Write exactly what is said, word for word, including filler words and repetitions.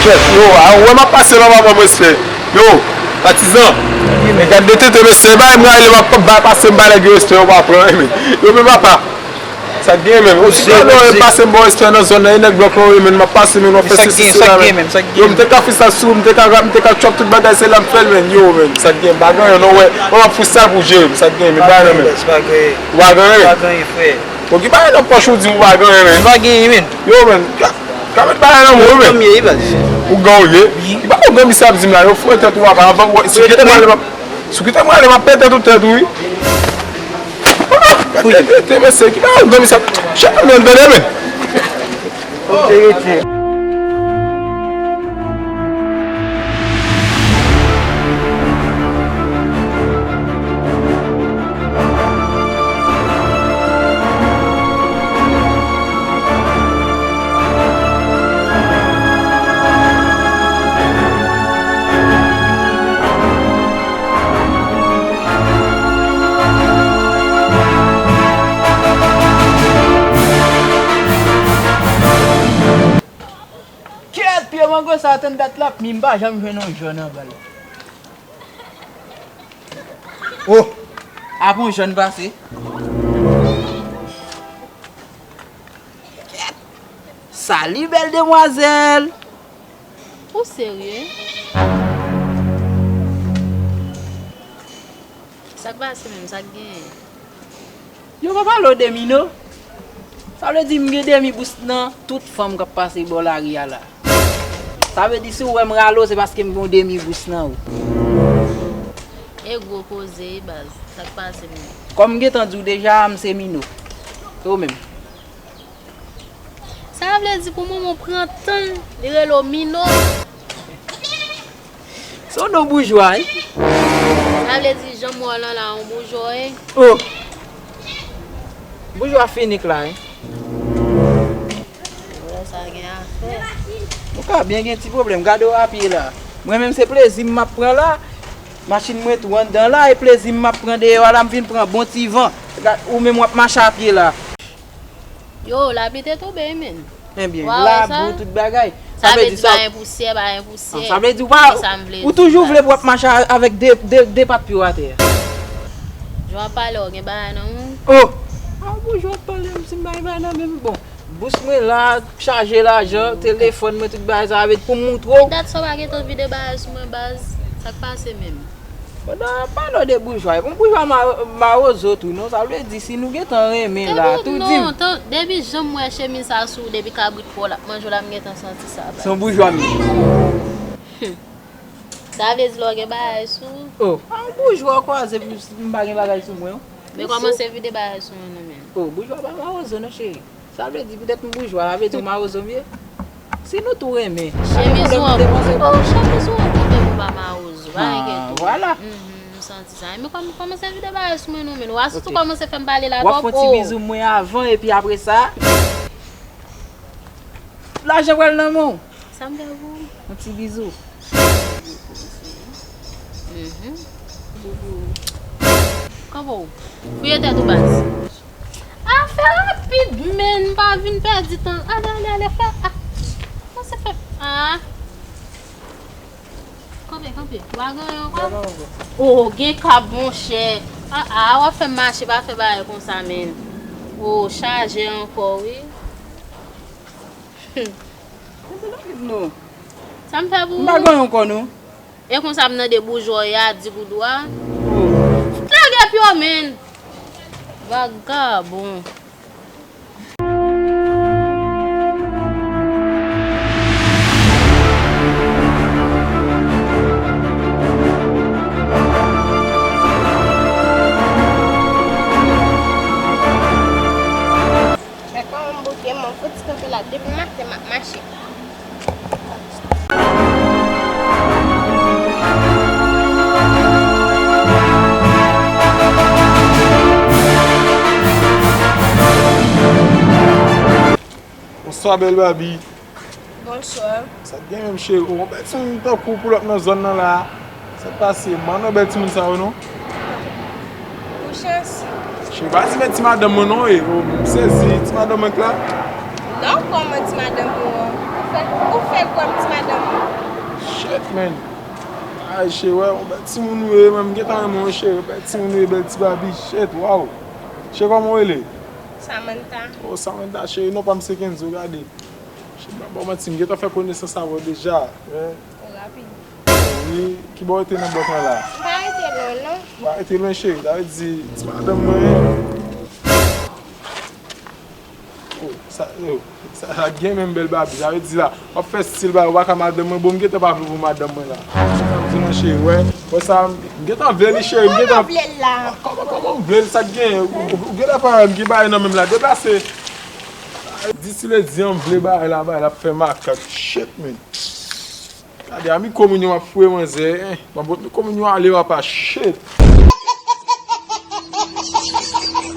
Yo, a, ou wè m ap pase la, papa, m respè. Yo, patizan. Men gad de tete, mesye, bay m rale, m ap bay pase, m bay nèg yo respè, yo pa pran, men. Yo, men papa. Sa k gen, men. Ou di, yo, yo, pase, m ba w respè nan zòn nan, e nèg blòk lan, men, m ap pase, men, w ap fè sesi, sela, men. Yo, m te ka freestyle sou, m te ka rap, m te ka trap, tout bagay, se la m fè l, men. Yo, men, sa k gen, m pa gen anyen, non, wè. Mwen, m ap freestyle pou jere m, sa k gen, men, bay nan men. Ou pa gen anyen. Ou gen bagay nan pòch ou di ou pa gen anyen, men. M pa gen anyen, men. Yo, men. Ka met bagay nan men, men. Tanmye, wi, baz. Ougan ou ye. Wi. Ki bagay ougan misye ap di m la, yo foure tèt ou papa, anvan ou, si w kite m ale, m ap, si w kite m ale, m ap pete tout tèt ou, wi. Ah, gade, gade, mesye, ki bagay ougan misye ap, chèf nan men, tande, men. Ou te rete. Kèt, pye mango sa tann dat l ap mi, m pa janm jwenn yon jòn anba l. Oh! Apa yon jòn pase? Kèt! Sali, bèl demwazèl! Ou serye? Sa k pase menm? Sa k genyen? Yo pa pale w de mi non. Sa vle di m gen demi bous nan tout fanm k ap pase bò lari a la. Sa vle di si w wè m rale w, se paske m gen yon demi bous nan ou. E gwo koze, wi, baz. Sa k pase menm? Kòm m gentan di w deja, m se Mino. E ou menm? Sa vle di pou moman w pran tan l, li rele w Mino. Se yon non boujwa, wi. Sa vle di jan m wè w lan la, yon boujwa w ye? Oh! Boujwa finik la, wi. Wè sa gen afè. Nou ka byen gen ti pwoblèm. Gade w a pye la. Mwen menm se plezi m m ap pran la. Machin mwen tou anndan la, e plezi m m ap pran deyò a la, m vin pran bon ti van. Gad, ou menm w ap mache a pye la. Yo, lapli te tonbe, wi, men. Ebyen, labou, tout bagay. Sa vle di pa gen pousyè, pa gen pousyè. Sa vle di ou pa, ou toujou vle pou w ap mache avèk de, de, de pat pye w atè a. Jan w ap pale, w gen bagay nan men w? Oh! A, boujwa ap pale, m si m pa gen bagay nan men m, bon. Bous mwen la, chaje lajan, telefòn mwen, tout bagay sa, avèk pou m moutre w. Ki dat sa w pa gentan vide bagay sou mwen, baz? Sa k pase menm? Pandan w ap pale de boujwa, e bon boujwa ma-, mawozo tou, non? Sa vle di, si nou gentan renmen la, tou di m. Non, tan, depi jan m wè chemiz sa sou ou, depi kabrit pa w l ap manje w la, m gentan santi sa, baz. Se yon boujwa m ye. Sa vle di lè w gen bagay sou ou? Oh, a yon boujwa w kwaze pou m pa gen bagay sou mwen, wi. Men kòmanse vide bagay sou mwen non, men. Oh, boujwa pa mawozo non, cheri. Sa vle di poutèt m boujwa, sa vle di w mawozo m ye? Si nou tou renmen, pa gen pwoblèm, nou depanse. Oh, chemiz ou an kote pou pa mawozo, pa gen kèt ou. Ah, vwala. Mhm, m santi sa. Men kòm, kòmanse vide bagay sou mwen non, men. Ou a sitou kòmanse fè m pale la twòp. W ap fè yon ti bizou mwen avan, epi apre sa, lajan pral nan men w. Sa m fè pou ou? Yon ti bizou. Mhm. Kanpe w. Fouye tèt ou, baz. A, fè rapid, men, pa vin pèdi tan. Ale, ale, ale, fè. A. Kòmanse fè. A. Kanpe, kanpe. Ou pa gen anyen ankò? O, gen kab, monchè. A, a, w ap fè m mache, pa fè bagay konsa, men. O, chaje ankò, wi. Hmm. Mete nan rit nou. Sa m fè pou ou? M pa gen anyen ankò, non. E konsa m nan de boujwa w ye a, di goud ou a. Oh. Lage pye w, men. Vagabon. Men kòman m bouke, mwen fouti kanpe la depi maten m ap mache. Bonswa, bèl Babi. Bonswa. Sa k gen menm, cheri? Ou yon bèl timoun tankou w pou l ap nan zòn nan la a. Sa k pase? M pa nan bèl timoun sa yo, non. Pou chans. Cheri, pa di men ti madanm mwen, non, e. O, m sezi, ti madanm mwen k la. Non, kòman ti madanm ou an? Ou fè kwè m ti madanm ou? Shit, man. Ay, cheri, wè, yon bèl timoun ou ye, man. M gentan renmen w, cheri. Bèl timoun ou ye, bèl ti babi. Shit, wow. Cheri, kòman w rele? Samantha. Oh, Samantha, cheri, non pa m se Kenzo, gade. Cheri, m pa ba w manti, m gentan fè konesans avè w deja. Wè. Ou rapid. Wi, ki bò w rete nan blòk lan la? M pa rete lwen, non. M pa rete lwen, cheri. Sa vle di, ti madanm mwen. Oh, sa, yo, sa, sa gen menm bèl babi. Sa vle di la, w ap fè stil ba, w pa ka madanm mwen. Bon, m gentan pa vle pou madanm mwen la. Sa m di non, cheri, wè. Wè sa, m gentan vle li, cheri. M gentan vle l la. Kòman, kòman w vle l, sa k gen? Ou, ou, ou gentan pa wè m gen bagay nan men m la. Deplase. Di si le di an m vle bagay la, bagay la ap fè makak. Shit, man. Gade, a mi kominyon w ap fouye manzè, hein. Ban bòt mi kominyon ale, papa, shit.